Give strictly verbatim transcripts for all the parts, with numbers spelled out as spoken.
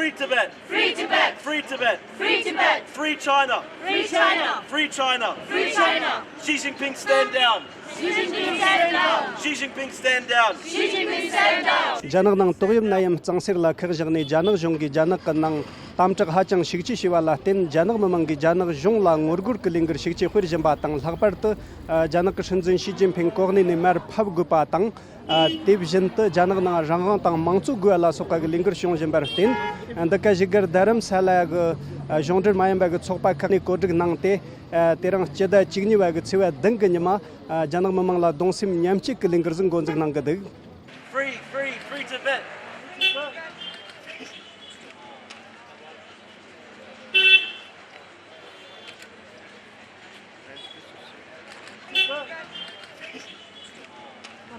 Free Tibet! Free Tibet! Free Tibet! Free Tibet! Free China! Free China! Free China! Free China! Xi Jinping, stand down! Xi Jinping, stand down! Xi Jinping, stand down! Xi Jinping, stand down! རྒྱ་ནག་ནང་ཏོག་དབྱིབས་ནད་ཡམས་གཙང་སེལ་ལ་ཁག་བཞག་ནས། རྒྱ་ནག་གཞུང་གིས་རྒྱ་ནག་གི་ནང་དམ་དྲག་ཧ་ཅང་ཤུགས་ཆེ་བྱས་པ་ལ་བརྟེན། རྒྱ་ནག་མི་མང་གིས་རྒྱ་ནག་གཞུང་ལ་ངོ་རྒོལ་གྱི་ལས་འགུལ་ཤུགས་ཆེ་སྤེལ་བཞིན་པ་དང་། ལྷག་པར་དུ་རྒྱ་ནག་གི་སྲིད་འཛིན་ཞི་ཅིན་ཕིང་གོ་གནས་ནས་མར་ཕབ་དགོས་པ་དང་། ཨ། དེ་བཞིན་དུ་རྒྱ་ནག་ནང་རང་དབང་དང་དམངས་གཙོ་དགོས་པ་ལ་སོགས་པ་གི་ལས་འགུལ་བྱུང་བཞིན་པར་བརྟེན། འདི་ག་བཞུགས་སྒར་རྡ་རམ་ས་ལ་གི་གཞུང་འབྲེལ་མ་ཡིན་པ་གི་ཚོགས་པ་ཁག་ནས་གོ་སྒྲིག་གནང་སྟེ། དེ་རིང་སྤྱི་ཟླ་བཅུ་གཉིས་པ་གི་ཚེས་པ་བདུན་གི་ཉི་མ། རྒྱ་ནག་མི་མང་ལ་གདུང་སེམས་མཉམ་སྐྱེད་ཀྱི་ལས་འགུལ་ཟིག་འགོ་འཛུགས་གནང་གི་འདུག། Free, free, free Tibet!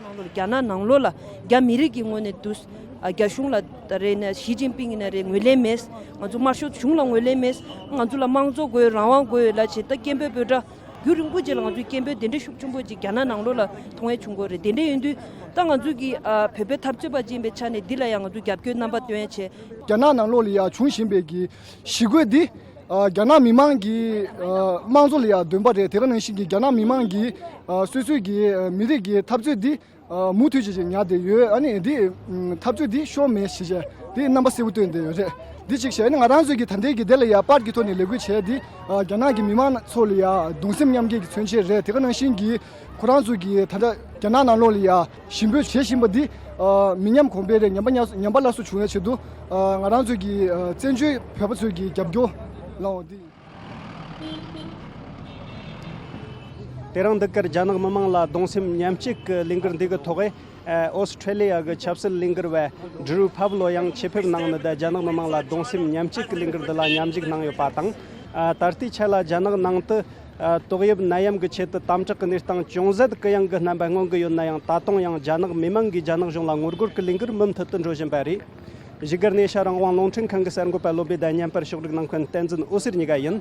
ནང་ལོགས་ལ། རྒྱ་ནག་ནང་ལོགས་ལ་རྒྱ་མི་རིགས་ཀྱི་ངོས་ནས་དུས། ཨ། རྒྱ་གཞུང་ལ་རེད་ན། ཞི་ཅིན་ཕིང་ཡིན་ན་རེད། ངོས་ལེན་མེད། ང་ཚོ་དམར་ཤོག་གཞུང་ལ་ངོས་ལེན་མེད། ང་ཚོ་ལ་དམངས་གཙོ་དགོས། རང་དབང་དགོས་ལབ་བྱས། ད་སྐད་འབོད་འབོད་སྒྲ། རྒྱུན་རིང་པོ་རྗེས་ལ་ང་ཚོའི་སྐད་འབོད་དེ་འདྲའི་ཤུགས་ཆེན་པོ་ཅིག་རྒྱ་ནག་ནང་ལོགས་ལ་མཐོང་ཡས་བྱུང་གི་ཡོད་རེད། དེ་འདྲ་ཡིན་དུས་ད་ང་ཚོའི་གི། ཨ། བོད་པའི་འཐབ་རྩོད་པ་ཅིག་ཡིན་པའི་ཆ་ནས་འདི་ལ་ཡང་ང་ཚོས་རྒྱབ་སྐྱོར་རྣམ་པ་སྟོན་ཡས་བྱས། རྒྱ་ནག་ནང་ལོགས་ལ་ཡ་བྱུང་བཞིན་པའི་གི་ཞི་རྒོལ་འདི། ཨ། རྒྱ་ནག་མི་མང་གི། ཨ། དམངས་གཙོ་ལ་ཡ་འདུན་པ་རེད། དེ་ག་ནང་བཞིན་གྱི་རྒྱ་ནག་མི་མང་གི། ཨ། སོ་སོའི་གི། ཨ། མི་རིགས་ཀྱི་འཐབ་རྩོད་འདི། ཨ། མུ་མཐུད་བྱས་བྱས་ཉར་བསྡད་ཡོད། ཨ་ནི་འདི། ཨ། འཐབ་རྩོད་འདི་ཤོར་མེད་ཞེས་བྱས་འདི་རྣམ་པ་གསལ་པོ་སྟོན་བསྡད་ཡོད་རེད། འདི་གཅིག་བྱས། ཨ་ནི་ང་རང་ཚོའི་གི་ད་ལྟའི་གི་དེ་ལ་ཡ་པར་གྱི་ཐོག་ནས་ལས་འགུལ་བྱས་འདི། ཨ། རྒྱ་ནག་གི་མི་མང་ཚོ་ལ་ཡ་གདུང་སེམས་མཉམ་སྐྱེད་ཀྱི་མཚོན་བྱེད་རེད། དེ་ག་ནང་བཞིན་གྱི་ཁོ་རང་ཚོ་གི་ད་ལྟ་རྒྱ་ནག་ནང་ལོགས་ལ་ཡ་ཞི་རྒོལ་བྱེད་བཞིན་པ་འདི། ཨ། མི་ཉམས་གོང་འཕེལ་རེད། ཉམས་པ་ཉམས་ཉམས་པ་སླར་གསོ་བྱུང་བའི་ཆེད་དུ། ཨ། ང་རང་ཚོའི་གི། ཨ། བཙན་བྱོལ་བོད་པ་ཚོའི་གི་རྒྱབ་སྐྱོར་གནང་བ་འདི་ཡིན། དེ་རིང་འདི་གར་རྒྱ་ནག་མི་མང་ལ་གདུང་སེམས་མཉམ་སྐྱེད་ཀྱི་ལས་འགུལ་འདི་གི་ཐོག་ཨེ། ཨོ་སི་ཁྲེ་ལི་ཡ་གི་ཆབ་སྲིད་ལས་འགུལ་བ་ཌི་རུ་ཕབ་ལོ་ཡང་ཆེད་ཕེབས་གནང་ནས། ད་རྒྱ་ནག་མི་མང་ལ་གདུང་སེམས་མཉམ་སྐྱེད་ཀྱི་ལས་འགུལ་འདི་ལ་མཉམ་ཞུགས་གནང་ཡོད་པ་དང་། ཨ། ད་ལྟའི་ཆ་ལ་རྒྱ་ནག་ནང་དུ། ཨ། ཏོག་དབྱིབས་ནད་ཡམས་ཀྱི་ཆེད་དུ་དམ་དྲག་གི་གནས་སྟངས་ཅུང་ཟད་གུ་ཡངས་ཀྱི་རྣམ་པ་མངོན་གྱི་ཡོད་ན་ཡང་། ད་དུང་ཡང་རྒྱ་ནག་མི་མང་གིས་རྒྱ་ནག་གཞུང་ལ་ངོ་རྒོལ་གྱི་ལས་འགུལ་མུ་མཐུད་དུ་འགྲོ་བཞིན་པ་རེད། བཞུགས་སྒར་ནས་ཨེ་ཤ་རང་དབང་རླུང་འཕྲིན་ཁང་གི་གསར་འགོད་པ་བློ་བྷེ་དང་མཉམ་པར་ཕྱོགས་སྒྲིག་གནང་མཁན་བསྟན་འཛིན་འོད་ཟེར་གཉིས་ཀ་ཡིན།